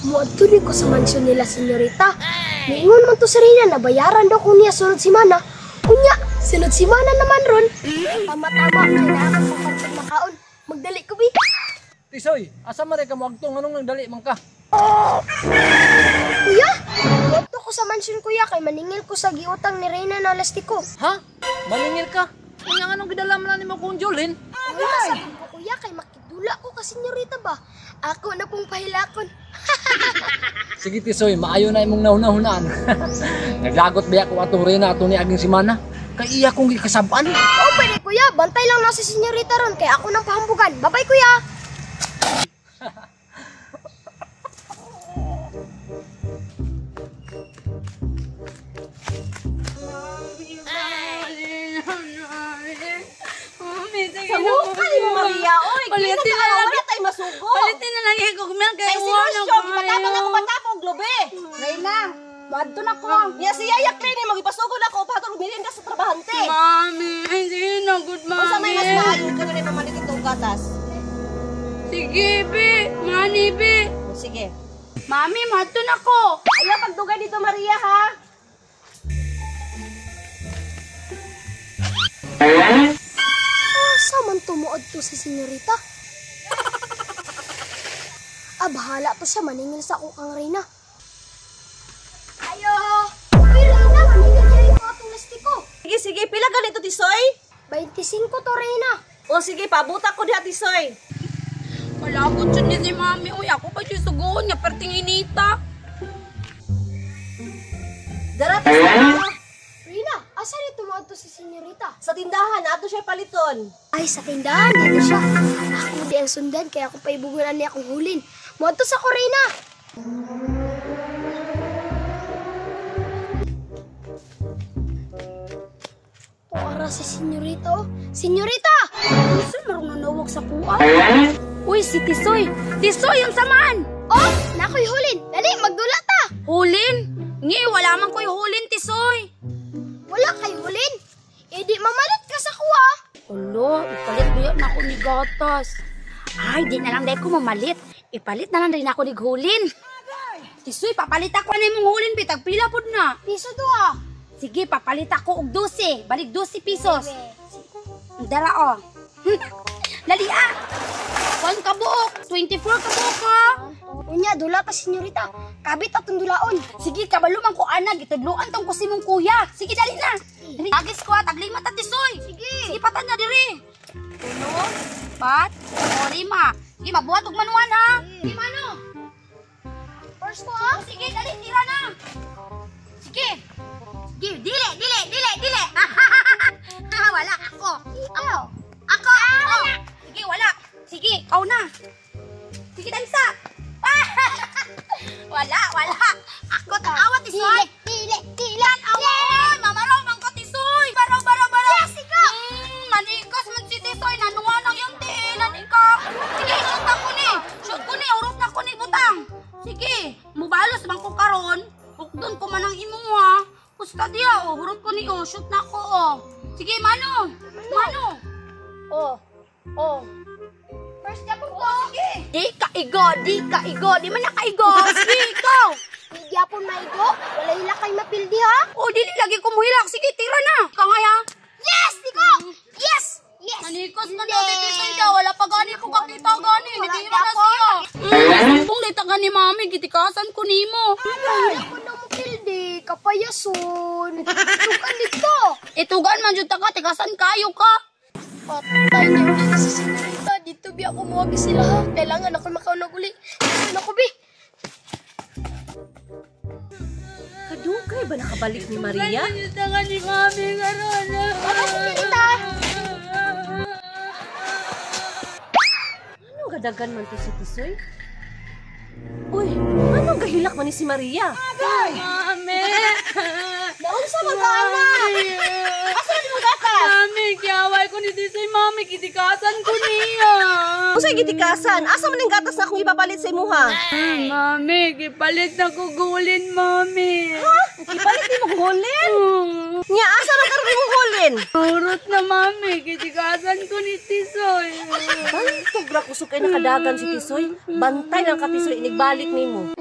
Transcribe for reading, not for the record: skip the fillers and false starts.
Muadto ko sa mansyon nila, senyorita. Niingon man to si Reyna na bayaran daw ko niya sunod simana. Unya, sunod simana naman ron. Tama-tama, kay naa akong papansin makaon. Magdali ko, bi. Tisoy, asa man ka moagto nganong nagdali man ka? Kuya, muadto ko sa mansyon, kuya, kay maningil ko sa giutang ni Reyna na lastiko. Ha? Maningil ka? Unya nganong gidala man nimo kung Jolin? Kuya, sabi ko, kuya, kay makidula ko ka senyorita ba? Ako na pong pahilakon. Sige Tisoy, maayo na imong nahunahunaan. Naglagot ba ako atong Reyna ato ni aging simana? Kay iya kong gikasab-an. Oo, pwede kuya, bantay lang na si senyorita ron kay ako nang pahambugan. Bye-bye kuya. Sa mo Maria, oy, Palitin na lang. Wala tayo masugo. Palitin na lang ikog milk Kay si Rosyo, gipatabang ako patapog, lobe. Reyna, moadto na ko. Niya si Yaya Claire, magipasugo na ako, pahatol mirinda sa trabahante. Mami, sige na, good mami. Unsa may mas maayo ka na rin mamalit itong gatas? Sige, be. Mani, be. Sige. Mami, moadto na ko. Ayaw pagdugay dito, Maria, ha? Asa man tumuod to si senyorita? Ah, bahala to siya. Maningil sa ako kang Reyna. Ayo! Uy, Reyna, maningil niya yung atong lastiko. Sige, sige. Pila ganito, Tisoy? 25 to, Reyna. O sige, pabuta ko diha, Tisoy. Malabot siya niya si Mami. Uy, ako pa siya sugoon niya. Perting inita. Dara, Tisoy. Reyna, asa ni tumuod to si senyorita? Sa tindahan, ato siya paliton. Ay, sa tindahan, dito siya. Ako di ang sundan, kaya ako paibugunan niya akong hulin. Muadto sa ko, Reyna! Tuara si senyorita, oh. Senyorita! Gusto marong nanawag sa kuha. Uy, si Tisoy. Tisoy, ang samaan! Oh, nako'y hulin! Dali, magdula ta! Hulin? Ngi, wala man ko'y hulin, Tisoy. Wala kay hulin? Eh di mamalit ka sa kuha. Olo, ipalit ko na ako ni gatas. Ay, di na lang dahil ko mamalit. Ipalit na lang din ako ni hulin. Tisoy, papalit ako na imong hulin, bitag pila pod na. Piso to ah. Sige, papalit ako og 12. Balik 12 pesos. Dara oh. Dali ah. Kwan ka buok? 24 ka buok ha. Unya, dula ta senyorita. Kabit atong dulaon. Sige, kabalo man ko ana, gitudloan tong kusimong kuya. Sige, dali na. Dali. Agis ko at taglima ta Tisoy. Sige. Sige, patan na diri. Uno, pat, o lima. Sige, magbuhat og manuan ha. Sige, mano. First ko ah. Sige, dali, tira na. Sige. Sige, dili, dili, dili, dili. Wala ako. Ako. Ako, ako. Sige, wala. Sige, ikaw na. Sige, dansa. Wala, wala. Ako tanawa, Tisoy. Dili, dili, dili. Tanawa, mamaraw man ka, Tisoy. Baraw, baraw, baraw. Yes, ikaw. Manikas man si Tisoy. Nanuwa nang yung tiilan, ikaw. Sige, shoot ako ni. Shoot ko ni. Urot na ko ni, butang. Sige, mubalos man ko karon. Ukdon ko man ang imuha. Pusta diya, oh. Hurot ko ni, oh. Shoot na ko, oh. Sige, mano. Mano. Oh, oh. First na po ko. Sige. Di ka igo, di ka igo. Di man nakaigo. Sige, ikaw. Di gyapon maigo. Wala hila kay mapildi ha. Oh, dili lagi kumuhilak. Sige, tira na. Ka nga, ha? Yes, Niko! Yes! Yes! Manikos man daw, Tisoy daw. Wala pa gani ko kakita gani. Nitira na siya. Sumbong lita gani, mami. Gitikasan ko nimo. Wala ko na mapildi. Kapayason. Tugan dito. Itugan man jud ta ka. Tikasan kayo ka. Patay niyo si senyorita. Dito bi ako muwagi sila ha. Kailangan ako makaunog uli. Gusto na ko bi. Kadugay ba nakabalik ni Maria? Tugan ni mami karon. Baba, senyorita! Anong gadagan man to si Tisoy? Uy, anong gahilak man ni si Maria? Mami. Naunsa man ka, anak? Asa na imong gatas? Mami, kiaway ko ni Tisoy, mami. Gitikasan ko niya. Unsay gitikasan? Asa man ning gatas na akong ipapalit sa imuha? Mami, gipalit na ko gulin, mami. Ha? Ipalit nimo hulin? Nya asa man karon imong hulin? Urot na, mami. Kitikasan ko ni Tisoy. Bantog ra kusog kay nakadagan si Tisoy. Bantay lang ka, Tisoy, inigbalik nimo.